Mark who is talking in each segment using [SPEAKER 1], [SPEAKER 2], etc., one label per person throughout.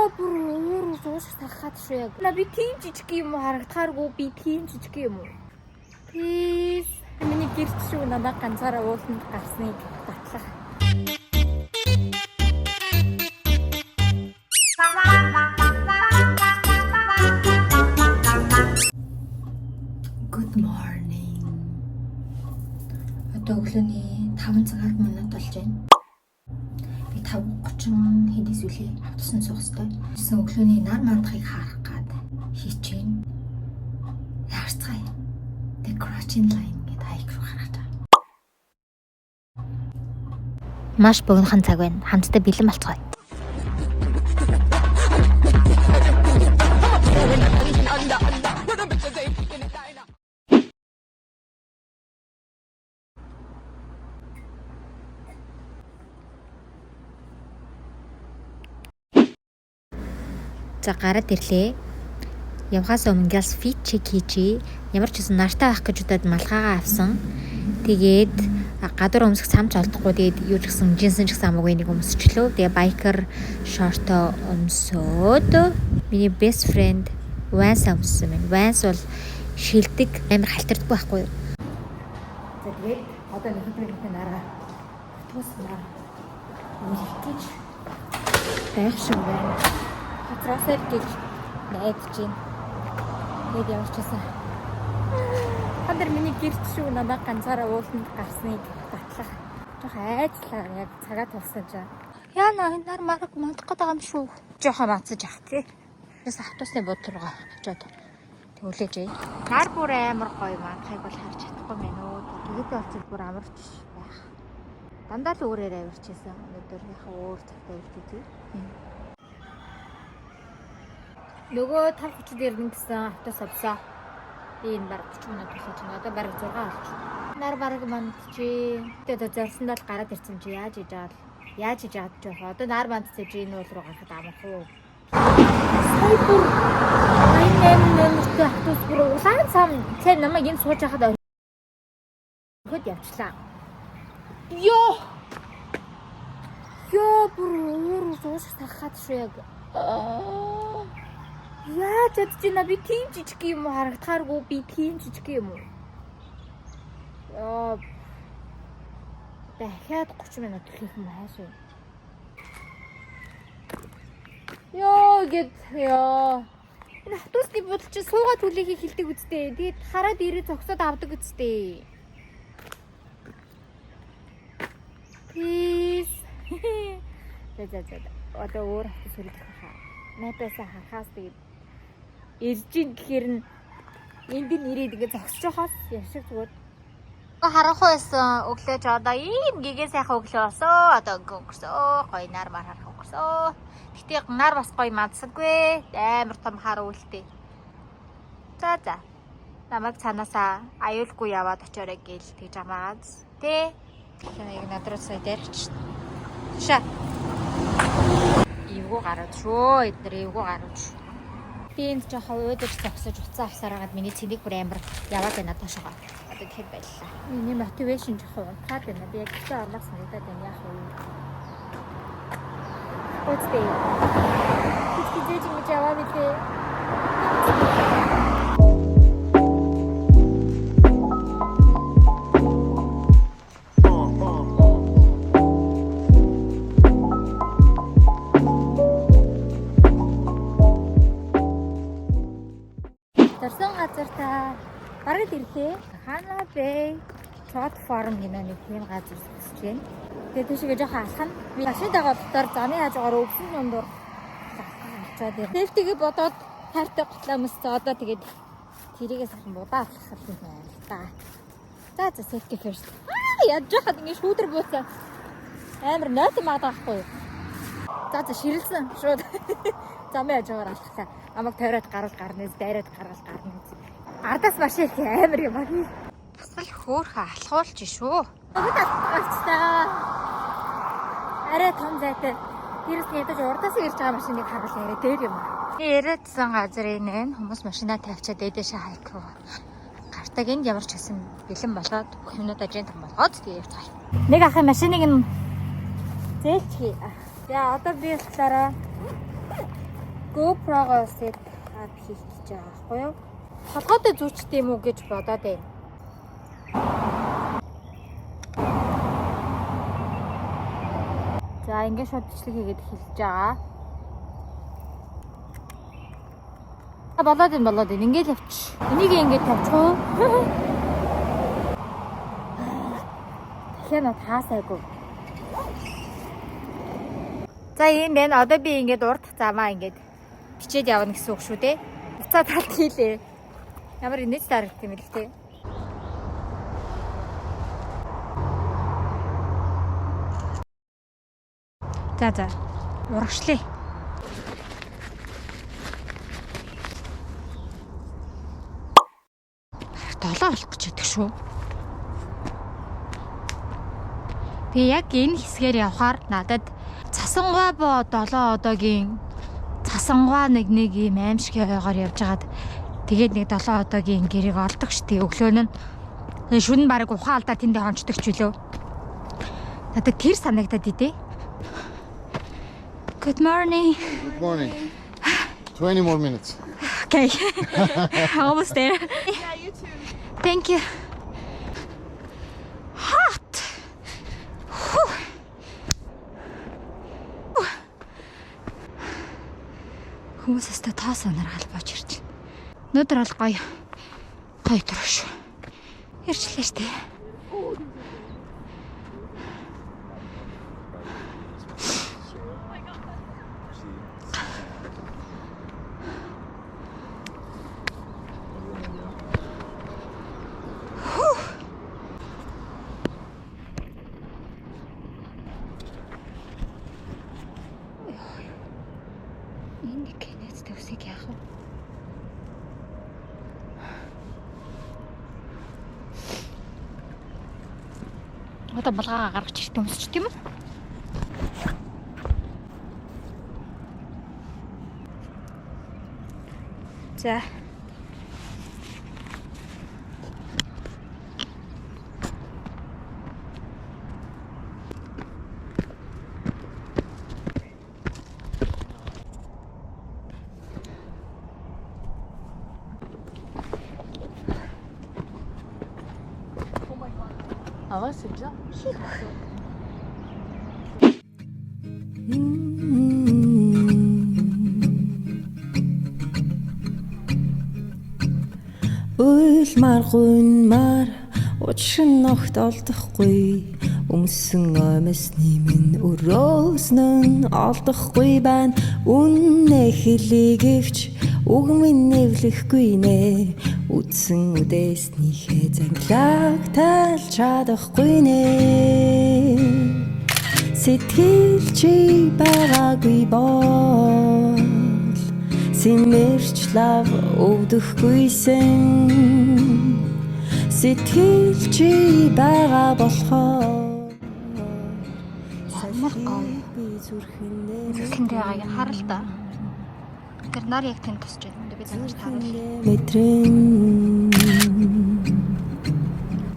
[SPEAKER 1] Йоо, бүр өөр уушиг сахаад шүү яг. На би тийм жижиг юм уу харагдахааргүй, би тийм жижиг юм уу? Peace. Миний гэрч шүү надад ганцаараа ууланд гарсныг батлах.
[SPEAKER 2] Good morning. Одоо өглөөний 5 цаг 10 минут болж байна. Би 5:30 хэдээс үлээ автобусан суух ёстой. Тэгсэн өглөөний нар мандахыг харах гад хичээн. Харцгаая. The Crouching Lion гэдэг hike руу гаргаж байгаа.
[SPEAKER 1] Маш богинохон цаг байна. Хамтдаа бэлэн болцгоё. За, гараад ирлээ. Явхаас өмнө гялс fit check хийжээ. Ямар ч гэсэн нартай байх гэж удаад малгайгаа авсан. Тэгээд гадуур өмсөх цамц олдохгүй. Тэгээд юу ч гэсэн джинсэн ч гэсэн хамаагүй нэг өмсчлөө. Тэгээ biker short-оо өмсөөд миний best friend Vans өмссөн байна. Vans бол шилдэг, амар халтардаггүй байхгүй юу?
[SPEAKER 2] За, тэгээд одоо нөхөдрийнхээ нараа автобус наа үлэх гэж байх шиг байна.
[SPEAKER 1] Газраасаар гэж найдаж байна. Тэгээд ямар ч байсан. Та нар миний гэрч шүү надад ганцаараа ууланд гарсныг батлах. Жохо айцлаа яг цагаа тулсан чаа.
[SPEAKER 2] Яна, энэ нар мараг мандах гээд байгаа юм шүү.
[SPEAKER 1] Жохо мацаж ах тий. Тэрс автобусны буудлын руугаа очиод төвлөж эй. Нар бүр амар гоё мандахыг бол харж чадахгүй мэн өө. Тэгээд очил бүр амарч байх. Дандаа л өөрөөр авирч исэн. Өнөөдөр яг өөр цагтаа ирж үзье. Нөгөө 5:30 дээр ирнэ гэсэн автобус авсан. Би энэ баг 30 минут төлөж байна. Одоо бараг 6 болж. Нар бараг мандчихээ. Тэгээд одоо зорьсондоо л гараад ирсэн чи яаж иж авал яаж иж авч явах вэ? Одоо нар мандчихээ чи энэ уул руу гарахад амарх уу? Сая бүр 88 номертой автобус бүр улаан цам цай намайг энэ сууж байхад орхиод явчлаа. Йоо! Йоо, бүр өөр уушиг сахаад шүү яг. Яаж чадчихна, би тийм жижиг юм уу харагдахааргүй, би тийм жижиг юм уу? Йоо. Дахиад 30 минут төлөх юм хайшаа. Йоо гэд ёо. Энэ автобусны буудал чи суугаад хүлээхийг хилдэг үсттэй. Тэгээд хараад ирээ зогсоод авдаг үсттэй. Peace. За за за. Одоо өөр автобус хүлээх хаа. Map-аас харахаас тэгээд ирж ин гэхээр нь энд нь ирээд ингээ зогсож байхаас яшиг зүгээр. Харахгүй байсан өглөөч одоо ийм гэгээ сайхан өглөө болсон. Одоо ингээ өнгөрсөө. Гоё нар мар харах өнгөрсөө. Гэтэ нар бас гоё мадсангүй. Амар том хар үүлтэй. За за. Намайг цаанаасаа аюулгүй яваад очоорой гээл тэгж амаас. Тэ? Тэгэхээр яг над руу сая дайрч. Ша. Эвгүй гараад шүү. Эднэр эвгүй гараад. Би энд жоохон уудаж зогсож уцаа авсаар хагаад миний цэнийг бүр амар яваад байна доошогоо. Одоо тэгэхээр байлаа. Миний мотивашн жоохон унтаад байна. Би яг гэртээ орлоо санагдаад байна. Яах вэ? Үстэй. Хүч хизээж ингэж яваа билээ. Дорсон газартаа бараг л ирлээ. Hana Bay Trout Farm гэнэ нэг тийм газар сонсож байна. Тэгээ тийшээ жоохон алхана. Би машинтайгаа дотор замын хажуугаар өвсөн дундуур алхах болчоод. Safety-гээ бодоод хайртай готлоо өмссөн. Одоо тэгээд тэрийгээ сайхан будаа алхах юм байна л та. За за, safety first. Аа, яаж яхад ингэ шүүдэр бууцаа. Амар нойтон магадгүй байхгүй юу? За за, ширэлсэн. Шууд замын хажуугаар алхлаа. Амаг тойроод гарвал гарна, дайраад гарвал гарна. Ардаас машин их амар юм аа.
[SPEAKER 2] Бас л хөөхө алхуулж шүү.
[SPEAKER 1] Өгöd гарчлаа. Арай том зайтай. Тэрс ядаж урдаас ирж байгаа машиныг харвал арай дээр юм аа.
[SPEAKER 2] Яриадсан газар энэ байна. Хүмүүс машинаа тавьчаад дээдээшээ hike руу гартаг энд ямар ч гэсэн бэлэн болоод бүх юмнуудаа жин том болгоод тэгээ явцгаая.
[SPEAKER 1] Нэг ахын машиныг нь зээлчихье. За, одоо би болохоор GoPro-гоо set up хийх гэж байгаа байхгүй юу? Толгойтой зүүчтэй юм уу гэж бодоод байна. За, ингээд шууд бичлэг хийгээд эхэлж байгаа. А, болоод энэ, болоод энэ, ингээд явчих. Энийг ингээд тавьчих уу? Дахиад над хаасайгүй. За, ийм байна. Одоо би ингээд урд замаа ингээд бичээд явна гэсэн үг шүү дээ. Буцаа талд хийлээ. Ямар инээж дарагт юм бэл тээ. За. Урагшлаа. Долоо болох гэж байдаг шүү. Тэгээ яг энэ хэсгээр явхаар надад Цасангуй боо долоо одоогийн Цасангуй нэг нэг ийм аимшиг ойгоор явж хагаад тэгээд нэг долоо одоогийн гэрийг олдог ш. Тэгээ өглөө нь шүн баг ухаан алдаа тэндээ хончдөг ч үлээ. Надад тэр санагдаад идэв. Good morning.
[SPEAKER 3] Good morning. 20 more minutes.
[SPEAKER 1] Okay. Almost there.
[SPEAKER 4] Yeah, you too.
[SPEAKER 1] Thank you. Hot. Whew. Хүмүүс өстө тоос унаргаал бооч ирж. Өнөөдөр бол гоё. Гоё өдөр шүү. Ирчлээ штэ. Энэ нэг кенецтэй үсийг яах вэ? Одоо булгаагаа гаргаж иртээ өмсч тийм үү? За.
[SPEAKER 4] Ah ouais, c'est bien.
[SPEAKER 5] Уйлмар гуйнмар учир ногт олдохгүй, өмсөн оймсны минь өрөөснөн олдохгүй байна. Үннээ хэлий гэвч үг минь нэвлэхгүй нэ, үдсэн үдээснийхээ занглааг тайлж чадахгүй нэ. Сэтгэл чи байгаагүй бол сэмэрч лав өвдөхгүйсэн, сэтгэл чи байгаа болохоор
[SPEAKER 1] Ямар гоё.
[SPEAKER 5] би зүрхэндээ
[SPEAKER 1] Зүрхэндээ байгааг хар л да. Тэр нар яг тэнд тусч байна. Би таньж таарал.
[SPEAKER 5] мэдрэн.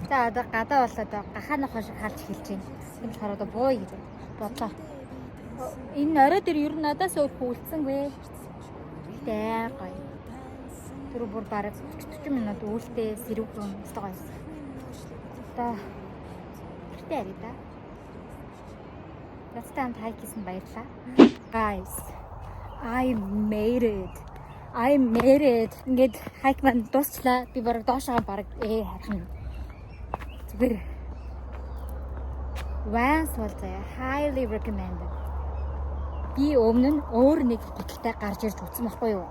[SPEAKER 1] За, одоо гадаа болоод гахаа нохоо шиг халж эхэлж байна. Тийм болохоор одоо бууя гэж бодлоо. Энэ орой дээр ер нь надаас өөр хүлцэнгүй. Гэтэ амар гоё. Тэр бүр бараг 30 40 минут үүлтэй сэрүүхэн өстой гоё. Одоо гэртээ харъя да. Надтай хамт hike хийсэн баярлалаа. Guys, I made it. I made it. Ингээд hike маань дуусчлаа. Би бараг доошоо бараг харах нь. Зүгээр Vans бол заяа highly recommended. Би өмнө нь өөр нэг гуталтай гарч ирж утсан байхгүй юу?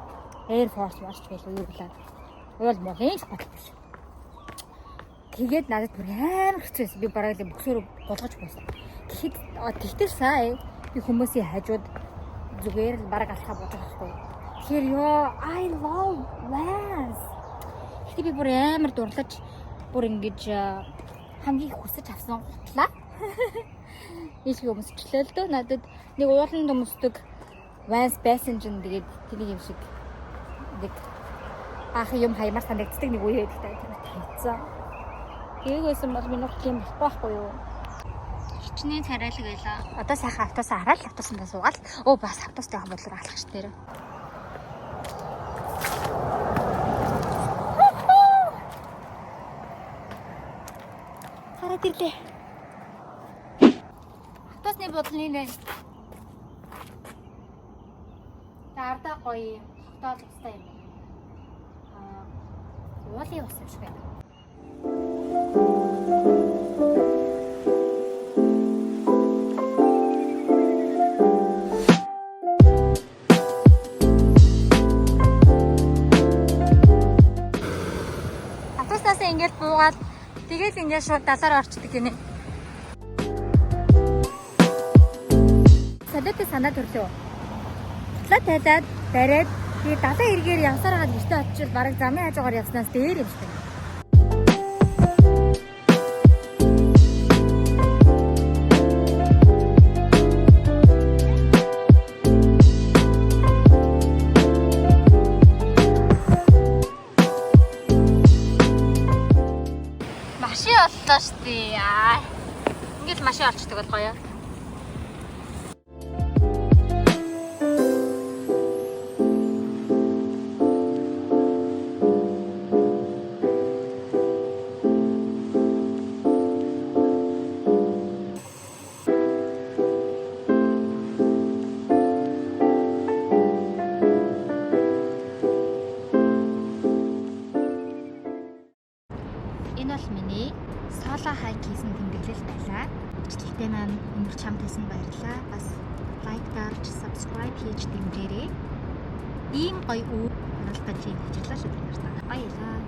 [SPEAKER 1] Air Force марч байлуу юу гэлээ. Уул молын ч гутал биш. Тэгээд надад бүр амар хэцүү байсан. Би бараг л бөксөөр гулгаж байсан. Тэгэхэд тэгтэл сая би хүмүүсийн хажууд зүгээр л бараг алхаа бодох байхгүй юу? Тэгэхээр ёо, I love Vans. Гэхдээ би бүр амар дурлаж бүр ингэж хамгийн их хүсэж авсан гутлаа. Нийлхий өмсчлээ л дөө. Надад нэг ууланд өмсдөг Vans байсан чинь тэгээд тэнийг юм шиг нэг баахан юм хаямар санагддаг нэг үе байдаг та, тэр тавьцсан. Тэгээсэн бол миний гутал юм болохгүй байхгүй юу?
[SPEAKER 2] Хичнээн царайлаг байлаа.
[SPEAKER 1] Одоо сайхан автобусаа хараад автобусандаа суугаад өө бас автобустай явах бодлоор алхах ш тэр. Хараад ирлээ. Автобусны буудлын энэ байна. Тэгээ ардаа гоё юм. Тогтоол устай юм байна. Аа, уулын ус юм шиг байна. Автобуснаас ингээд буугаад тэгэл ингээд шууд далаар орчдөг гинэ. Солиотой санаа төрлөө. Хутлаа тайлаад бариад тэгээ далайн эргээр явсаар хагаад гэртээ очивол бараг замын хажуугаар явснаас дээр юм шиг байна. Машин оллоо штий. Аа. Ингээд л машин олчдөг бол гоё. Энэ бол миний solo hike хийсэн тэмдэглэл байлаа. Бичлэгтэй маань өнөрч хамт байсан баярлалаа. Бас like дарж, subscribe хийж дэмжээрэй. Ийм гоё үү харуултаа чи ажиллаа шүү дээ. Баярлалаа.